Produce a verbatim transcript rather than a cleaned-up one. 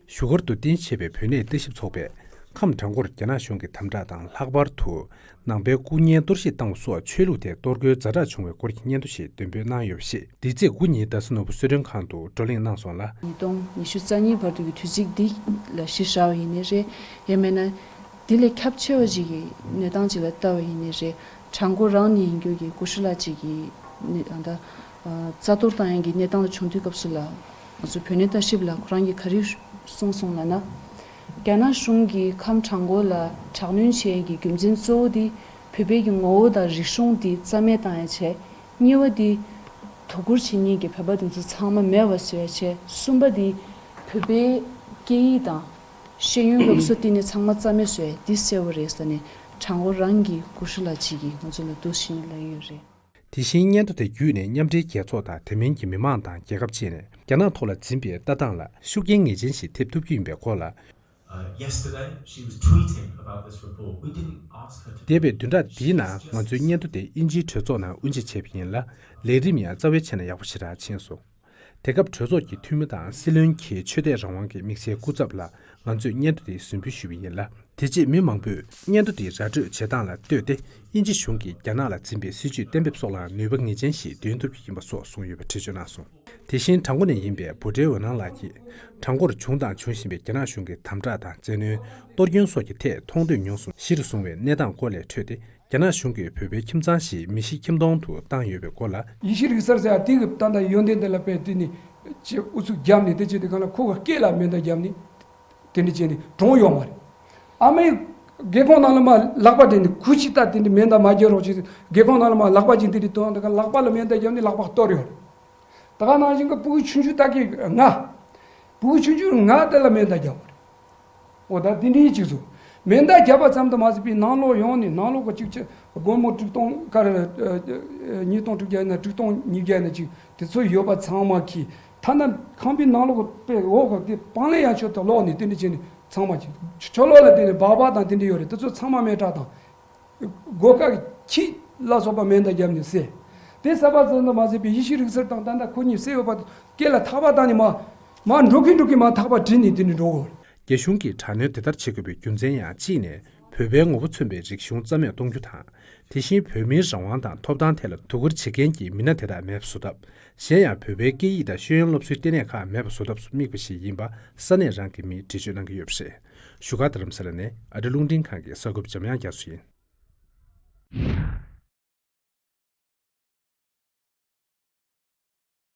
བཞུགས་སྒར་དུ་རྟེན་གཞི་བྱས་པའི་བོད་གནས་ལྟ་ཞིབ་ཚོགས་པས་ཁམས་བྲག་འགོར་རྒྱ་ནག་གཞུང་གི་དམ་དྲག་དང་། ལྷག་པར་དུ་ནང་པའི་སྐུ་བརྙན་གཏོར་བཤིག་བཏང་བ་སོགས་ཆོས་ལུགས་ཐད་གཏོར་རྒོལ་ཛ་དྲག་བྱུང་བའི་སྐོར་གྱི་སྙན་ཐོ་ཞིག་འདོན་སྤེལ་གནང་ཡོད་པ་ཞིག་འདི་ཚེས་དགུ་ཉིན་རྡ་ས་ནོར་བུ་གསོལ་མགྲོན་ཁང་དུ་བགྲོ་གླེང་གནང་སོང་ལ། ཉིས་སྟོང་ཉི་ཤུ་རྩ་གཉིས་བར་དུ་གི་དུས་ཚིགས་འདི་ལ་གཞི་བཞག་པ་ཡིན་ནའི་རེད། ཡང་མིན་ན་འདི་ལས་ཁྱབ་ཆེ་བ་ཞིག་གི་གནས་སྟངས་ཅིག་ལ་ལྟ་བ་ཡིན་ནའི་རེད། བྲག་འགོ་རང་ནས་ཡིན་རྒྱུ་གི་སྐུ་ཞབས་ལགས་ཅིག་གི་ནི་ད་ལྟ་རྩ་གཏོར་བཏང་ཡག་གི་གནས་སྟངས་ལ་བྱུང་དུས་སྐབས་སུ་ལ། ང་ཚོ་བོད་གནས་ལྟ་ཞིབ་ལ་ཁོ་རང་གིས་ག་རེ་གསུངས་སོང་ལབ་ན། རྒྱ་ནག་གཞུང་གིས་ཁམས་བྲག་འགོ་ལ་དྲག་གནོན་བྱེད་ཡག་གི་རྒྱུ་མཚན་གཙོ་བོ་དེ་བོད་པའི་གི་ངོ་བོ་དང་རིག་གཞུང་དེ་རྩ་མེད་བཏང་ཡག་བྱས། གཉིས་པ་དེ་དོ་ཁུར་བྱེད་མཁན་གྱི་བོད་པ་དེ་ཚོ་ཚང་མ་མེད་པ་བཟོ་ཡག་བྱས། གསུམ་པ་དེ་བོད་པའི་སྐད་ཡིག་དང་ཤེས་ཡོན་སློབ་གསོ་དེ་ནི་ཚང་མ་རྩ་མེད་བཟོ་ཡག་དེ་གསལ་པོ་རེད་ཟེར་ནས་བྲག་འགོ་རང་གི་སྐུ་ཞབས་ལགས་ཅིག་གིས་ང་ཚོ་ལ་འདུག་སེ་ལབ་ཡོད་རེད། དེ་བཞིན་སྙན་ཐོ་དེ་བརྒྱུད་ནས་མཉམ་འབྲེལ་རྒྱལ་ཚོགས་དང་དེ་མིན་གྱི་མི་མང་དང་རྒྱལ་ཁབ་བཅས་ནས་རྒྱ་ནག་ཐོག་ལ་འཛིན་པའི་ལྟ་སྟངས་ལ་ཤུགས་རྐྱེན་ངེས་ཅན་ཞིག་ཐེབས་ཐུབ་ཀྱི་ཡིན་པའི་སྐོར་ལ། Uh, yesterday, she was tweeting about this report. We didn't ask her to འདས་པའི་བདུན་ཕྲག་འདིའི་ནང་ང་ཚོའི་སྙན་ཐོ་དེ་དབྱིན་ཇིའི་གྲོས་ཚོགས་ནང་དབུ་འབྱེད་བྱས་པ་ཡིན་ལ། ལས་རིམ་ཡང་རྩ་བའི་ཆ་ནས་ཡག་པོ་ཞེ་དྲག་ཕྱིན་སོང་། དེ་སྐབས་གྲོས་ཚོགས་ཀྱི་འཐུས་མི་དང་སྲིད་བློན་གྱིས་ཆོས་དད་རང་དབང་གི་དམིགས་བསལ་སྐུ་ཚབ་ལ་ང་ཚོས་སྙན་ཐོ་དེ་ཟིན་འབུལ་ཞུས་པ་ཡིན་ལ། དེ་རྗེས་མི་མང་པོས་སྙན་ཐོ་དེའི་ར་སྤྲོད་བྱེད་སྟངས་ལ་ལྟོས་ཏེ། དབྱིན་ཇི་གཞུང་གིས་རྒྱ་ནག་ལ་འཛིན་པའི་སྲིད་བྱུས་གཏན་འབེབས་སོགས་ལའང་ནུས་པ་ངེས་ཅན་ཞིག་འདོན་ཐུབ་རྒྱུ་ཡིན་པ་སོགས་གསུངས་ཡོད་པ་འགྲེལ་བརྗོད་གནང་སོང་། དེ་བཞིན་བྲག་འགོ་ནས་ཡིན་པའི་བུ་ཁྲའི་འོད་སྣང་ལགས་ཀྱིས། བྲག་འགོར་བྱུང་དང་འབྱུང་བཞིན་པའི་རྒྱ་ནག་གཞུང་གི་དམ་དྲག་དང་བཙན་གནོན། གཏོར་སྐྱོན་སོགས་ཀྱི་ཐད་མཐོང་ཐོས་མྱོང་གསུམ་གཞིར་བཟུང་བའི་གནས་སྟངས་སྐོར་ལས་འཕྲོས་ཏེ། རྒྱ་ནག་གཞུང་གིས་བོད་པའི་ཁྱིམ་ཚང་ཞིག་མི་ཤི་ཁྱིམ་སྟོང་དུ་བཏང་ཡོད་པའི་སྐོར་ལ། ཡེ་ཤེས་རིག་གསར་ཟེར་ཡ་དེ་གི་ད་ལྟ་ཡོན་ཏན་དེ་ལ་དཔེ་དེ་ནི་ཅེས་ཨུ་ཚུགས་བརྒྱབ་ནས། དེ་བྱས་དུས་སྒང་ལ་ཁོ་གི་སྐེ་ལ་མེ་མདའ་བརྒྱབ་ནས་དེ་འདྲ་བྱས་ནས་གྲོངས་ཡོད་མ་རེད། ཨ་མའི་སྒེའུ་ཁུང་ནང་ལ་མར་ལག་པ་དེ་ནི་ཁུ་ཅིག་ལྟ་དེ་འདྲ་མེ་མདའ་མ་བརྒྱབ་རོགས་བྱས། སྒེའུ་ཁུང་ནང་ལ་མར་ལག་པ་ཅིག་དེ་འདྲ་བཏོན་དུས་སྒང་ལག་པ་ལ་མེ་མདའ་བརྒྱབ་ནས་ལག་པ་གཏོར་ཡོད་རེད། ད་ག་ནང་བཞིན་གྱི་ཕྲུ་གུ་ཆུང་ཆུང་དག་གི་ང་། ཕྲུ་གུ་ཆུང་ཆུང་ང་དེ་ལ་མེ་མདའ་བརྒྱབ་པ་རེད། འོ་ད་དེ་འདྲའི་ཅིག་བཟོ། མེ་མདའ་བརྒྱབ་པ་ཙམ་དུ་མ་ཟད་པའི་ནང་ལོགས་ཡོང་ནས། ནང་ལོགས་ཀྱི་ཅིག་ཅིག་སྒོར་མོ་དྲུག་སྟོང་ཀ་ར། ཉིས་སྟོང་དྲུག་བརྒྱ་ཡིན་ན་དྲུག་སྟོང་ཉིས་བརྒྱ་ཡིན་ན་ཅིག་དེ་ཚོ་ཡོད་པ་ཚང་མ་ཁྱེར། ཐ་ན་ཁང་པའི་ནང་ལོགས་པའི་འོག་གི་དེ་སྤང་ལེབ་ཡང་ཆོད་དུ་སློག་ནས་དེ་འདྲ་བྱས་ནས་ཚང་མ་ཅིག་ཕྱི་ལོགས་ལ་དེ་ནས་སྦག་སྦག་དང་དེ་འདྲ་ཡོད་རེད། དེ་ཚོ་ཚང་མ་མེ་སྲེག་དང་། སྒོ་ཁ་གི་ཁྱི་ལ་སོགས་པ་མེ་མདའ་བརྒྱབ་ནས་བསད། དེ་བསད་པ་ཙམ་དུ་མ་ཟད་པའི་ཡེ་ཤེས་རིག་གསར་དང་ད་ལྟ་ཁོ་གཉིས་བསད་ཡོད་པ་སྐེ་ལ་ཐག་པ་བཏགས་ནས་མར་མར་འགྲོ་གིན་འགྲོ་གིན་མར་ཐག་པ་དྲུད་ནས་དེ་ནས་འགྲོ་དགོས། རྒྱ་གཞུང་གིས་དྲག་གནོན་དེ་ལྟར་བྱེད་དགོས་པའི་རྒྱུ་མཚན་ཡང་གཅིག་ནས། བོད་པའི་ངོ་བོ་མཚོན་པའི་རིག་གཞུང་རྩ་མེད་གཏོང་རྒྱུ་དང་། དེ་བཞིན་བོད་མིའི་རང་དབང་དང་ཐོབ་ཐང་ཐད་ལ་དོ་ཁུར་བྱེད་མཁན་གྱི་མི་སྣ་དེ་དག་མེད་པ་བཟོ་ཐབས། གཞན་ཡང་བོད་པའི་སྐད་ཡིག་དང་ཤེས་ཡོན་སློབ་གསོའི་ལྟེ་གནས་ཁག་མེད་པ་བཟོ་ཐབས་སུ་དམིགས་པ་ཞིག་ཡིན་པ་ས་གནས་རང་གི་མིས་འགྲེལ་བརྗོད་གནང་གི་ཡོད་པ་རེད། བཞུགས་སྒར་རྡ་རམ་ས་ལ་ནས་ཨ་རི་རླུང་འཕྲིན་ཁང་གི་གསར་འགོད་པ་འཇམ་དབྱངས་རྒྱ་མཚོ་ཡིན།